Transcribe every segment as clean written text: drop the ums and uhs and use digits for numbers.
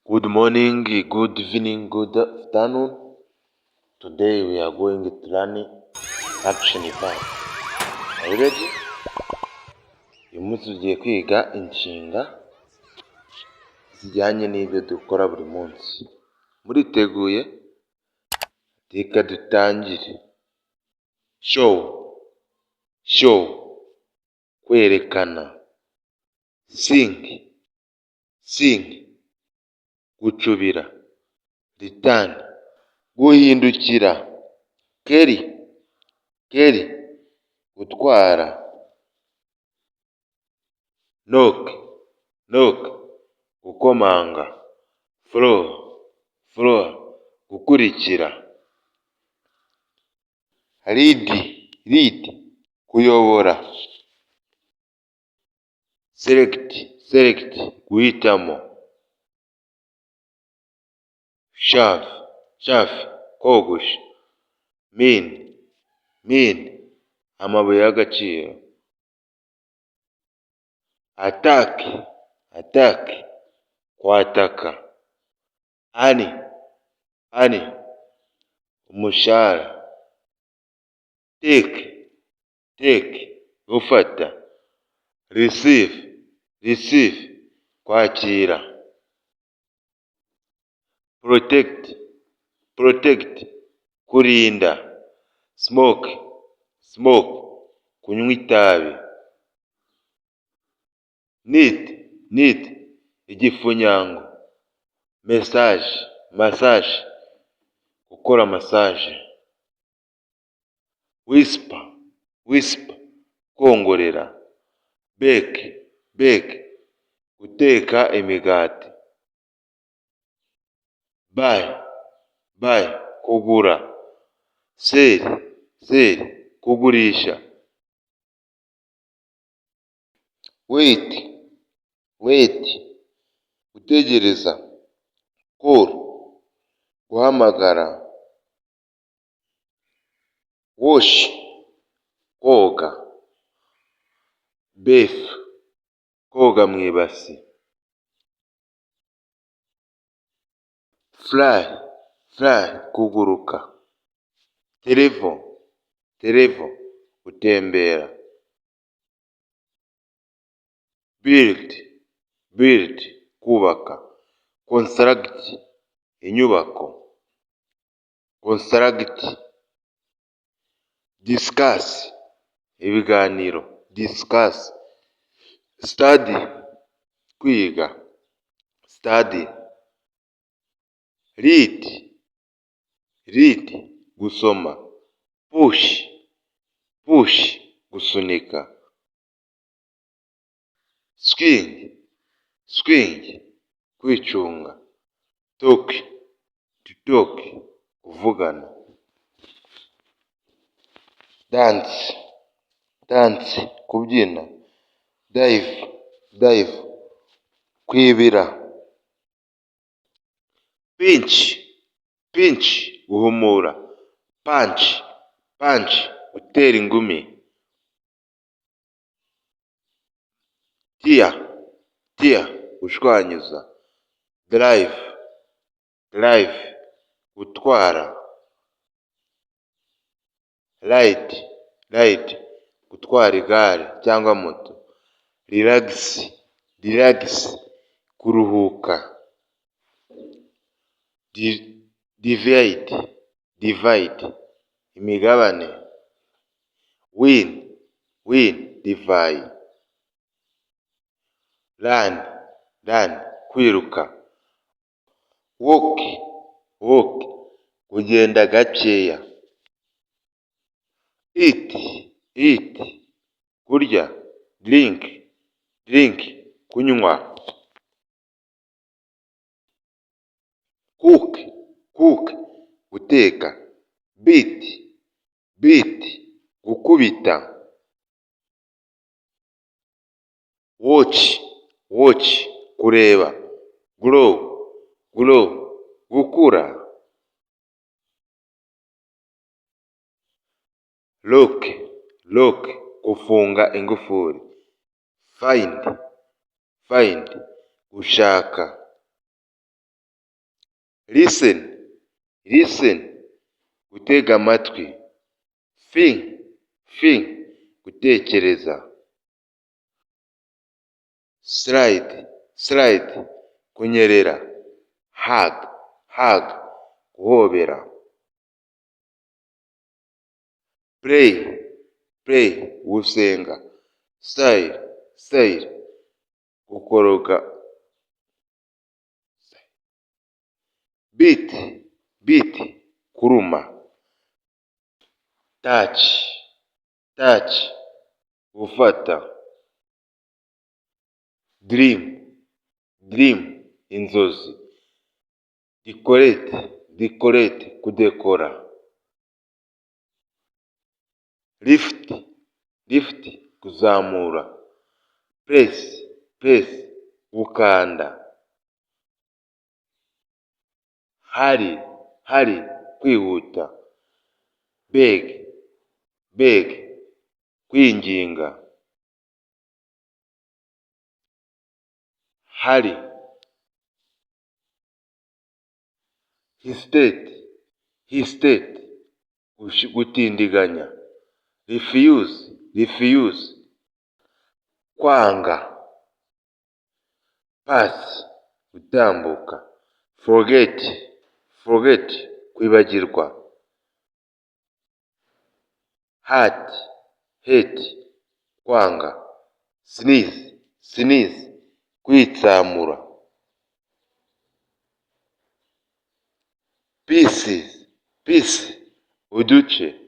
Good morning, good evening, good afternoon. Today we are going to learn action verb. Are you ready? Uyu munsi tugiye kwiga inshinga zijyanye n'ibyo dukora buri munsi. Muriteguye? Reka dutangire. Show, kwerekana. Sing, gucubira. Return, guhindukira. Carry, gutwara. Knock, gukomanga. Floor, gukurikira. Lead, kuyobora. Select, guhitamo. Shave, kogosha. Mean, amabuye y'agaciro. Attack, kwataka. Earn, umushahara. Take, gufata. Receive, kwakira. Protect, kurinda. Smoke, kunywa itabi. Neat, igifunyango. Massage, gukora massage. Whisper, kongorera. Bake, guteka imigati. Buy, kugura. Sell, kugurisha. Wait, gutegereza. Call, guhamagara. Wash, koga. Bath, koga mu ibasi. Fly, kuguruka. Travel, gutembera. Build, kubaka. Construct, inyubako. Discuss, ibiganiro. Study, kwiga. Read, gusoma. Push, gusunika. Swing, kwicunga. Talk, kuvugana. Dance, kubyina. Dive, kwibira. Pinch, guhumura. Punch, gutera ingumi. Tear, gushwanyuza. Drive, gutwara. Ride, gutwara igare cyangwa moto. Relax, kuruhuka. Divide, imigabane. Win, divayi. Run, kwiruka. Walk, kugenda gakeya. Eat, kurya. Drink, kunywa. Cook, guteka. Beat, gukubita. Watch, kureba. Grow, gukura. Lock, gufunga ingufuri. Find, gushaka. listen, listen, gutega amatwi. Think, think, gutekereza. Slide, slide, kunyerera. Hug, hug, guhobera. Pray, pray, gusenga. Style, style, gukoroga. Beat, beat, kuruma. Touch, touch, gufata. Dream, dream, inzozi. Decorate, decorate, kudekora. Lift, lift, kuzamura. Press, press, gukanda. Hurry, hurry, kwihuta. Beg, beg, kwinginga. Hurry. Hesitate, hesitate, gutindiganya. Refuse, refuse, kwanga. Pass, gutambuka. Forget, forget, kwibagirwa. Hurt, hate, kwanga. Sneeze, sneeze, kwitsamura. Pieces, piece, uduce.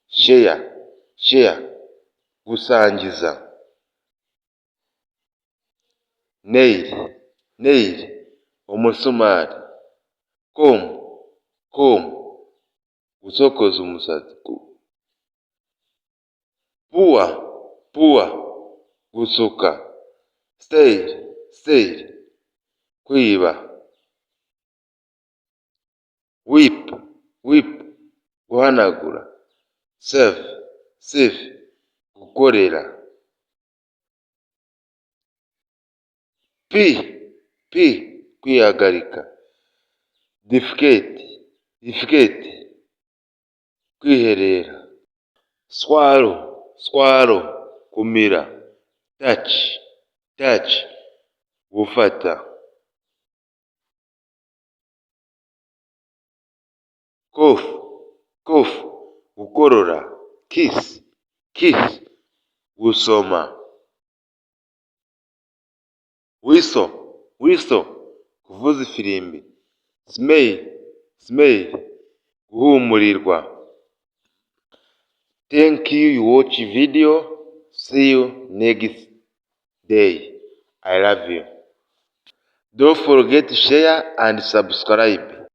Share, share, gusangiza. Nail, nail, umusumari. Comb, comb, gusokoza umusatsi. Pua, pua, gusuka. Style, style, kwiba. Whip, whip, guhanagura. Save, save, gukorera. P, kwihagarika. Defecate, defecate, kwiherera. Swallow, swallow, kumira. Touch, touch, gufata. Cough, cough, gukorora. Kiss, kiss, gusoma. Whistle, whistle, kuvuza ifirimbi. Smell, smell, guhumurirwa. Thank you, you watch video. See you next day. I love you. Don't forget to share and subscribe.